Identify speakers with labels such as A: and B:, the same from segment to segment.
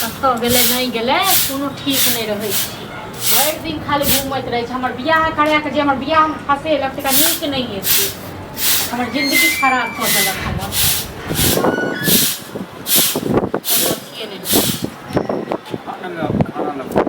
A: कतऽ गेलै नहि गेलै कोनो ठीक नहि रहै छै। भरि दिन खाली घूमैत रहै छै। हमर बियाह करा कऽ जे हमर बियाहमे फँसेलक तकरा नीक नहि हेतै। हमर जिन्दगी खराब कऽ देलक हमर। कोनो अथिये नहि रहै छै।
B: खाना लग।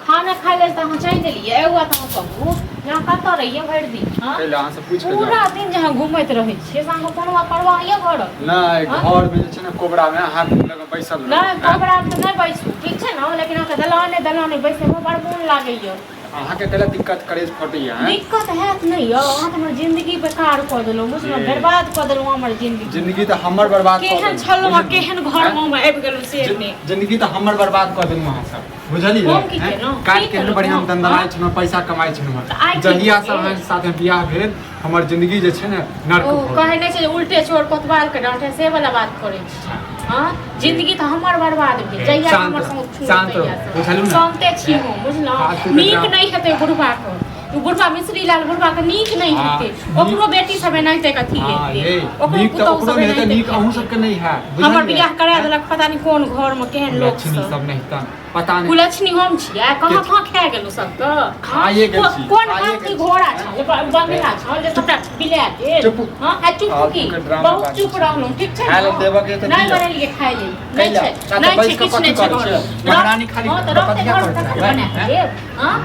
A: खाना खाइ लेल तऽ अहाँ चलि गेलियै। एगो बात अहाँ कहू जे अहाँ कतऽ रहियै भरि दिन? हँ,
B: कैला अहाँ से पूछि के
A: पूरा
B: जाउ।
A: दिन जे अहाँ घूमैत रहै छियै से अहाँके कोनो बात परवाह यऽ घरक?
B: नहि।
A: हँ?
B: घर मे जे छै ने कोबरा मे अहाँ लग बैसल रहू।
A: नहि, कोबरामे तऽ नहि बैसू, ठीक छै ने, लेकिन अहाँके दलाने दलाने बैसैमे बड़ मोन लागैए।
B: अहाँके कैला दिक्कत करेज फटैया? हैं?
A: दिक्कत हैत नहि यौ, अहाँ तऽ हमर जिंदगी बेकार कऽ देलहुँ, बुझलहुँ?
B: जी।
A: बर्बाद कऽ देलहुँ हमर जिंदगी।
B: जिंदगी तऽ हमर बर्बाद कऽ
A: केहन
B: देलहुँ,
A: छलहुँ आ
B: बुझलियै?
A: केहन घरमे हम आबि गेलहुँ से नहि।
B: जिंदगी तऽ हमर बर्बाद कऽ देलहुँ अहाँ सब, बुझलियै?
A: हम की
B: हैं?
A: केलहुँ?
B: काल्हि
A: की
B: केहन
A: केलहुँ?
B: बढ़िआँ हम दनदनाइ
A: हँ?
B: छलहुँ, पैसा कमाइ छलहुँ।
A: तऽ आइ की
B: जहिया से
A: भेल?
B: अहाँके साथे बियाह भेल, हमर जिंदगी जे छै ने नर्क
A: ओ
B: भऽ गेल।
A: कहै नहि छै जे उल्टे चोर कोतवाल के डांटे, से वाला बात करै छी? हँ, जिंदगी तऽ हमर बर्बाद भेल जहिया
B: शान्त
A: हमर
B: रहू,
A: संग छुअल
B: शान्त रहू,
A: तहिया से।
B: बुझलहुँ ने?
A: शान्ते छी हम, बुझलहुँ?
B: फालतू के
A: नीक
B: ड्रामा।
A: नहि हेतै बुढ़बा के, ओ बुढ़बा मिश्री लाल बुढ़बा के नीक नहि
B: हाँ,
A: हेतै।
B: नीक-
A: ओकरो बेटी सब एनाहिते कथी
B: हाँ,
A: हेतै,
B: ये,
A: ओकरो
B: नीक तऽ
A: पुतहु
B: ओकरो
A: सब
B: नहि हेतै,
A: एनाहिते
B: नीक अहूँ
A: हेतै।
B: सबके नहि हैत।
A: हमर
B: बुझलियै?
A: बियाह करा देलक पता नहि कोन घर मे केहन लोक
B: लक्ष्मी
A: सब।
B: सब नहीं तऽ पता नहि।
A: कुलक्षणी हम छियै? कहाँ कहाँ खा गेलहुँ सबके?
B: खाइए गेल छी,
A: कोन
B: खाइए
A: हाथी
B: गेल छी।
A: घोड़ा छल, बंगला छल जे सबटा बिला गेल?
B: चुप।
A: हँ, आ चुप की?
B: फालतू के ड्रामा
A: बहुत
B: बाजै
A: चुप
B: छी।
A: रहलहुँ, ठीक छै
B: खाय
A: ने?
B: लेल देबऽ के तऽ
A: नहि
B: दिअ।
A: बनेलियै खाय लेल, नहि
B: कैला?
A: छै,
B: तऽ
A: नहि
B: बैस
A: छै,
B: कऽ
A: किछु
B: कथी
A: नहि छै
B: करै
A: घरमे।
B: छियै? महारानी खाली
A: हँ तऽ रहतै
B: बकधिया
A: घरमे
B: करैत
A: तखन
B: रहबै,
A: बना कऽ
B: हैं?
A: देब। हँ,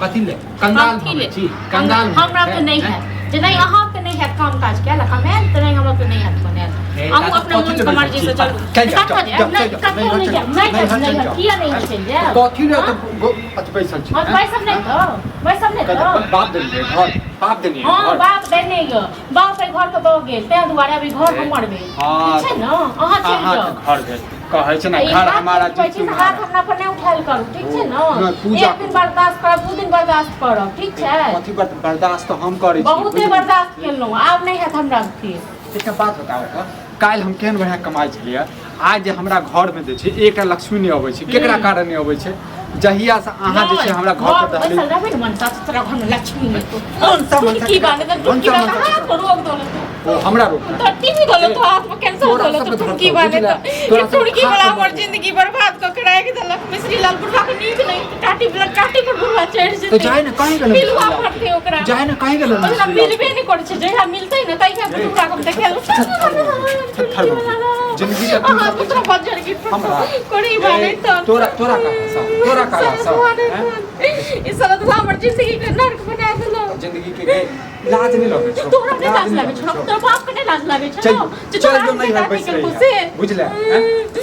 B: कथी ले कंगाल
A: कथी
B: भऽ
A: ले?
B: छी कंगाल?
A: हमरा तऽ नहि हैत जे नहि, अहाँके नहि हैत काम काज कयल कमायल तऽ नहि, हमरा तऽ नहि हैत बनायल।
B: हे,
A: अहूँ
B: तऽ
A: अपना
B: कथी
A: मोन
B: ले
A: के
B: बैसल
A: मर्जी
B: छी?
A: से चलू।
B: चलि जाउ,
A: कतऽ
B: जाउ,
A: जायब? नहि,
B: चलि जाउ,
A: कतहु
B: नैहर
A: नहि
B: चलि
A: जायब,
B: जाउ,
A: नहि
B: नैहर
A: जायब,
B: चलि
A: नैहर
B: जाउ।
A: किया नहि चलि जायब?
B: कथी ले?
A: हँ?
B: तऽ अथी बैसल छी?
A: हँ, तऽ
B: हैं?
A: बैसब नहि तऽ बैसब नहि
B: कथी-
A: तऽ
B: बाप देलियै घर? बाप देलियै
A: हँ,
B: घर?
A: बाप देने यऽ, बाप एहि घर के दऽ गेल, ताहि दुआरे अभी घर हमर भेल।
B: हाँ,
A: ठीक छै ने? अहाँ चलि
B: अहाँके
A: जाउ।
B: घर भेल कहै छै ने,
A: ई
B: घर
A: बात
B: हमारा
A: कहै
B: जी
A: छी तऽ
B: तुम्हारा।
A: हाथ हमरा पर नहि उठायल करू, ठीक छै ने?
B: नहि, पूजा
A: एक दिन बर्दाश्त करब, 2 दिन बर्दाश्त करब, ठीक छै?
B: कथी बर्दाश्त तऽ हम करै छी।
A: बहुते
B: बुझलियै?
A: बर्दाश्त केलहुँ, आब नहि हैत हमरा फिर।
B: एकटा बात बताउ तऽ, काल्हि हम केहन बढ़िआँ कमाइ छलियै, आइ जे हमरा घरमे जे छै एकटा लक्ष्मी नहि अबै छै, केकरा कारण नहि अबै छै? जहिया से अहाँ जे छै हमरा घर पर
A: बैसल
B: दहली
A: रहबै ने मनसा से तोरा घरमे लक्ष्मी नहि तो
B: मनसा, मनसा,
A: की बात है?
B: मनसा,
A: टुटकी
B: मनसा,
A: बात हाथ पर रोक दो।
B: ओ हमरा रोक
A: तो टीवी दलो तो हाथ में कैंसर
B: तोरा
A: दलो
B: सबके
A: तो
B: धरतौ,
A: टुटकी बाने
B: बुझले?
A: तो
B: तोरा सबके
A: टुटकी
B: खा
A: वाला
B: कऽ
A: हमर
B: मरतौ।
A: जिंदगी बर्बाद कऽ के राखि देलक। मिश्री लाल बुढ़वा के नीक नहि, टाटी वाला टाटी पर बुढ़वा चढ़ि जेतै।
B: तऽ जाय ने, कहीं गेलै?
A: पिलुआ फटतै ओकरा।
B: जाय ने, कहीं गेलै?
A: ओकरा मिलबे नहि करै छै। जहिया मिलतै ने तहिया बुढ़वा के हम देखेल।
B: थत्थर भऽ गेल। जिंदगी तऽ तू
A: अहाँ
B: सब
A: पुत्र बज्जर की
B: हमरा?
A: कोरी बाने
B: ए,
A: तो
B: तोरा तोरा कहाँ सँ? तोरा कहाँ सँ? हैं?
A: ई सरदुआ हमर जिंदगी के नर्क बना देलक।
B: जिंदगी के गे लाज नहि लगै छौ?
A: तोहरा नहि लाज
B: नहि
A: लागै छौ?
B: छौ?
A: तोरा बाप के नहि लाज लागै छौ?
B: चल
A: जे
B: चल
A: तोरा
B: जो नैहर
A: बेटा
B: बैस
A: के
B: रही
A: से
B: है, बुझले हैं?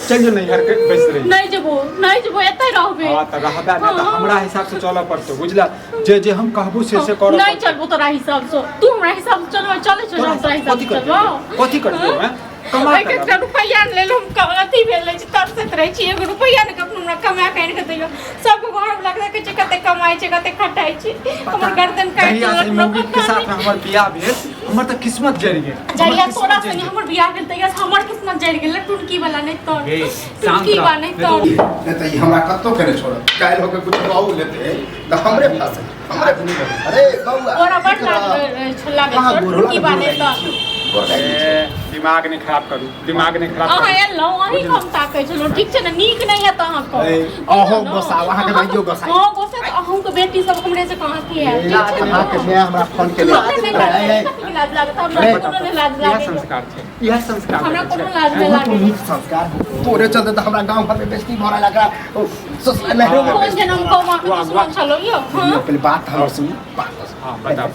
B: चल जो नैहर के बैस रही।
A: नहि जेबो, नहि जेबो, एतै रहबे।
B: हाँ तऽ रहबे ने तऽ
A: हाँ।
B: हमरा हिसाब से चलऽ पड़तौ, बुझला? जे जे हम कहबो से से करऽ
A: नहि
B: पड़तौ।
A: चलबो तोरा हिसाब से। तू हमरा हिसाब से चलबो? चलै छौ
B: तोरा
A: हम तोरा हिसाब
B: कथी
A: से
B: करतियै?
A: चलबो?
B: कथी करतियै हैं? कमा
A: एक
B: के
A: एकटा रुपैआ ने लेल हम अथी भेल रहै छी, तरसैत रहै छी। एगो रुपैआ ने कखनो हमरा कमा कऽ आनि कऽ दैया। सबके घर वला के देखै छी कते कमाइ छै, कते खटाइ छै, हमर गर्दन काटि
B: जहिया से
A: देलक हमरा
B: मौगी के
A: पता
B: साथ
A: नहि।
B: हमर बियाह भेल, हमर तऽ किस्मत जरि गेल, हमर
A: जहिया
B: किस्मत
A: तोरा
B: जरि
A: संगे
B: गेल।
A: हमर बियाह भेल तहिया से हमर किस्मत जरि गेल। टुनकी वाला नहि तर
B: हे, शान्त
A: टुनकी
B: रह,
A: बा नहि
B: नहि
A: तर
C: नहि तऽ ई हमरा कतहु के नहि छोड़त। काल्हि होके कुछ कहू लेते तऽ हमरे फंसे, हमरे। अरे बौआ,
A: ओरा बड़ लाज रहै छौ, लागै
C: कहाँ
A: छौ
C: गोर
A: टुनकी बा नहि तर।
C: गोर लागि जाइ छै।
B: ए, दिमाग नहि खराब करू, दिमाग नहि खराब
A: अहाँ
B: करू।
A: एलहुँ, अहीं के हम ताकै छलहुँ, ठीक छै ने? नीक नहि हैत अहाँके।
C: ए, अहूँ गोसाउ, अहाँके भाइयो गोसाइ।
A: हँ, गोसा तऽ अहूँके बेटी सब हमरे से कहाँ की हैत, ठीक छै ने?
C: अहाँके माय हमरा फोन केने।
A: हमरा नहि लाज लागत, कथीके लाज लागत हमरा? कोनो नहि लाज
B: इएह
A: लागैए।
B: संस्कार छै, इएह संस्कार
A: हमरा
B: होइ छै।
A: कोनो लाज नहि
C: बहुत
A: लागैए।
C: नीक संस्कार। तोरे चलते तऽ हमरा गाँव घरमे बेइज्जती भऽ रहल एकरा ओ ससुराल नैहरो मे
A: कोन
C: बेइज्जती।
A: जनम कौमा के
B: वाह,
A: दुश्मन छलहुँ यौ? हँ?
C: पहिले बात हमर सुन, बात सुन।
B: हाँ, बताउ।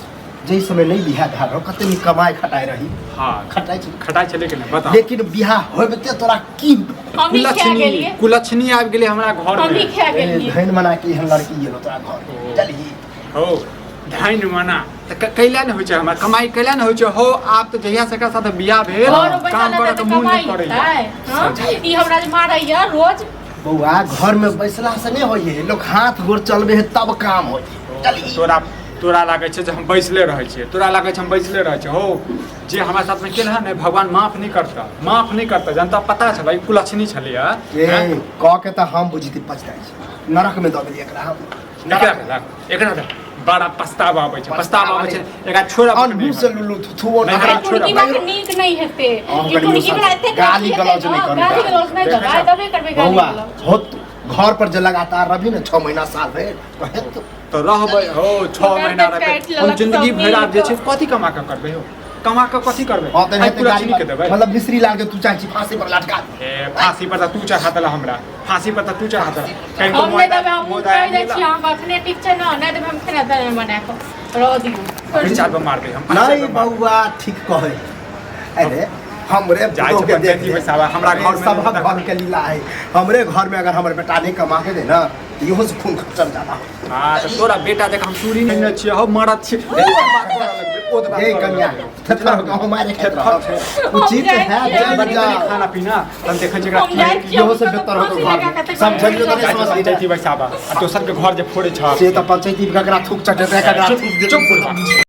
C: जाहि समय नहि बियाह भेल रहो, कते नीक कमाइ खटाइ रही।
B: हाँ।
C: खटाइ छली।
B: खटाइ छलै कि नहि, बताउ।
C: लेकिन बियाह होइते तोरा की
A: हमही खा
B: कुलक्षणी
A: गेलियै।
B: कुलक्षणी आबि गेलै हमरा घर
A: हमही
B: मे।
A: खा
C: ए,
A: गेलियै।
C: धनि मना के एहन लड़की गेलो तोरा घर।
B: ओ।
C: चलही।
B: हो धनि मना तऽ कैला नहि होइ छै? हमरा कमाइ कैला नहि होइ छै? हो, आब तऽ जहिया से एकरा साथ बियाह भेल,
A: घरो बैसल
B: काम
A: रहतै
B: करऽ के
A: तऽ
B: मोन
A: कमाइ
B: नहि करैया।
A: हेतै? हँ? ई हमरा जे मारैया रोज।
C: बौआ, घर में बैसला से नहीं होइए, लोग हाथ गोर चलबे है तब काम होइए। चलिए।
B: तोरा तोरा लागै छै जे हम बैसले रहै छियै? तोरा लागै छै हम बैसले रहै छियै? हो, जे हमरा साथमे केल है ने, भगवान माफ नहि करता, माफ नहि करता। जनता पता छलै कुलक्षणी छलैया।
C: ए, कह के तऽ हम बुझती पछताइ छी, नरक में दऽ देलियै एकरा हम।
B: एकरा
C: नरक।
B: देलक, एकरा देलक। बड़ा पछतावा आबै छै, पछतावा आबै छै। एकरा छोड़ब
C: अनहु से लुलु थुथुओ
B: नहि,
C: नहि।
B: एकरा
A: अरे
B: छोड़ब।
A: टुनकी के नीक नहि हेतै।
C: अहूँ
A: ई
C: कनि
A: टुनकी वाला एते
C: गाली
A: हेतै
C: गलौज
A: ने,
C: नहि करू।
A: गाली गलौज नहि
B: देखै
A: देबै,
B: छौ?
A: देबे करबै गाली
C: बौआ
A: गलौज।
C: होत घर पर जे लगातार रही ने 6 महीना साल भरि तऽ हेतौ।
B: तऽ रहबै हो 6
A: मगर
B: महीना
A: तऽ
B: रहबै।
A: काटि
B: हम
A: लेलक
B: जिंदगी
A: सब
B: भरि आब जे छै
A: मिल कऽ।
B: कथी कमा कऽ करबै हो? कमा कऽ कथी करबै?
C: हाँ, तऽ
B: आइ
C: एनाहिते
B: पूरा
C: गाली
B: चीनी के देबै।
C: मतलब मिश्री लाल के तू चाहे छी फांसी पर लटका दे।
B: ए, फांसी पर तऽ तू चढ़ा देला हमरा, फांसी पर तऽ तू चढ़ा देला। कहीं
A: हम नहि देबै, हम कहि दै छी अहाँके अखने, ठीक छै ने? नहि देबै हम खेनाइ तेनाइ बना कऽ रह दियौ।
B: चार पर मारबै हम।
C: नहीं बौआ, ठीक कहे। अरे हमरे
B: जाइ छै
C: पुतोह के देख
B: पंचायती
C: ले।
B: बैसाबा, हमरा घर में
C: सबहक
B: नहि।
C: घर के लीला है। हमरे घर में अगर हमर बेटा नहीं कमा के दे ना, तो इहो से खून खर्चल जाता।
B: हाँ, तऽ तोरा बेटा देख हम चूड़ी नहीं छियै हो, मरद छियै। ओ बात करऽ लगबै, ओ बात
C: ये
B: करऽ
C: कन्या
B: लगबै।
C: थेथर गाँव मारे खेत
B: थेथर।
C: उचित
A: हम
C: है
A: जाइ छियै।
C: जय
B: बनेतै
C: जा।
B: नहि खाना पीना तहन देखै छियै एकरा
A: हम
B: की
A: जाइ छियै,
C: इहो से
A: हम तऽ
C: बेहतर होतो
A: फांसी
C: घर
A: लगा
C: में।
A: कऽ तऽ
C: समझलियौ तऽ
B: जाइ
C: नहि
B: छै
C: समझली?
B: पंचायती बैसाबा आ दोसर के घर जे फोड़ै छ
C: से तऽ पंचायती ककरा थूक चटेतै, ककरा थूक देतै।
B: चुप बुढ़बा।